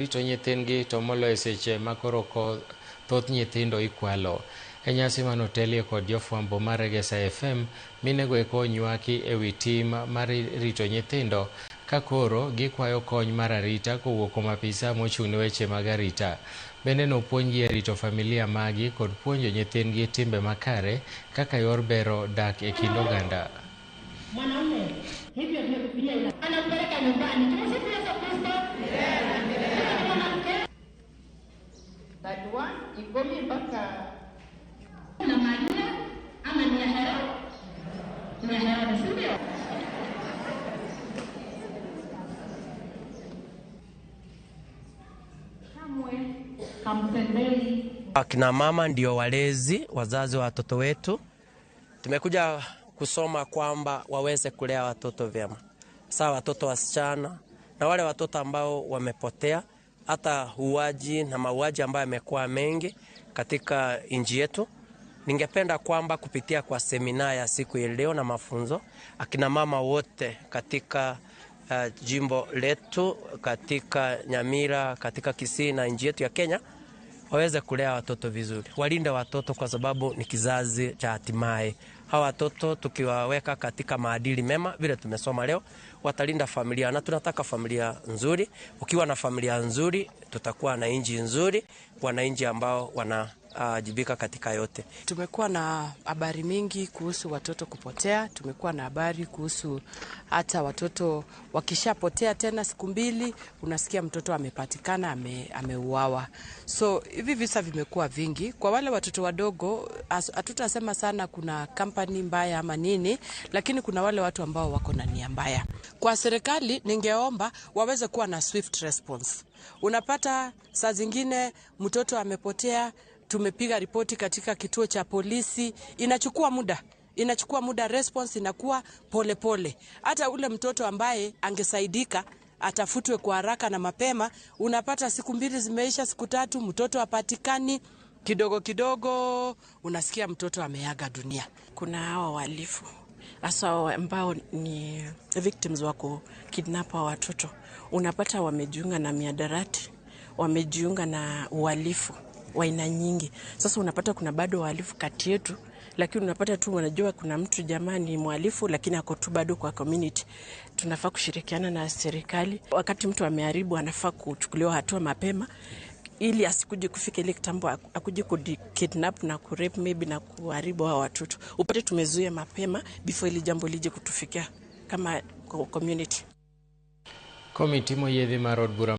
Rito nyithindgi to moloyo seche ma koro thoth nyithindo ikwalo. E nyasi manotelie kod jofwambo mar Egesa FM, minego eko onywaki e wi tim mar rito nyithindo ka koro gikwayo kony mar arita kowuok kuom apisa mochung' ne weche mag arita. Bende nopuonjgi e rito familia magi kod puonjo nyithindgi timbe makare kaka yor bero dak e kind oganda. Mwanaume hivyo ndio Biblia anampeleka nyumbani. Tumsifu Yesu Kristo. Mwanamke 31 ikumi mpaka na Maria ama ni ya Herode? Ni ya Herode, si ndio? Kamwe hamtendei. Akina mama ndio walezi, wazazi wa watoto wetu. Tumekuja kusoma kwamba waweze kulea watoto vyema, sawa, watoto wasichana na wale watoto ambao wamepotea, hata uaji na mauaji ambayo yamekuwa mengi katika nchi yetu. Ningependa kwamba kupitia kwa semina ya siku ya leo na mafunzo, akina mama wote katika jimbo letu, katika Nyamira, katika Kisii na nchi yetu ya Kenya waweze kulea watoto vizuri, walinde watoto kwa sababu ni kizazi cha hatimaye. Hawa watoto tukiwaweka katika maadili mema vile tumesoma leo, watalinda familia, na tunataka familia nzuri. Ukiwa na familia nzuri, tutakuwa na nchi nzuri, wananchi ambao wanajibika katika yote. Tumekuwa na habari mingi kuhusu watoto kupotea. Tumekuwa na habari kuhusu hata watoto wakishapotea tena siku mbili, unasikia mtoto amepatikana ameuawa. So hivi visa vimekuwa vingi. Kwa wale watoto wadogo, hatutasema sana kuna kampani mbaya ama nini, lakini kuna wale watu ambao wako na nia mbaya. Kwa serikali ningeomba waweze kuwa na swift response. Unapata saa zingine mtoto amepotea, tumepiga ripoti katika kituo cha polisi, inachukua muda, response inakuwa polepole. Hata ule mtoto ambaye angesaidika atafutwe kwa haraka na mapema, unapata siku mbili zimeisha, siku tatu, mtoto hapatikani. Kidogo kidogo unasikia mtoto ameaga dunia. Kuna hawa wahalifu hasa ambao ni victims wa kukidnap watoto, unapata wamejiunga na miadarati, wamejiunga na uhalifu wa aina nyingi. Sasa unapata kuna bado wahalifu kati yetu, lakini unapata tu wanajua kuna mtu jamani mhalifu, lakini ako tu bado kwa community. Tunafaa kushirikiana na serikali. Wakati mtu ameharibu anafaa kuchukuliwa hatua mapema ili asikuje kufika ile kitambo akuje kukidnap na kurape maybe na kuharibu hao watoto. Upate tumezuia mapema before ile jambo lije kutufikia kama community. Komiti moyiedhi mar od bura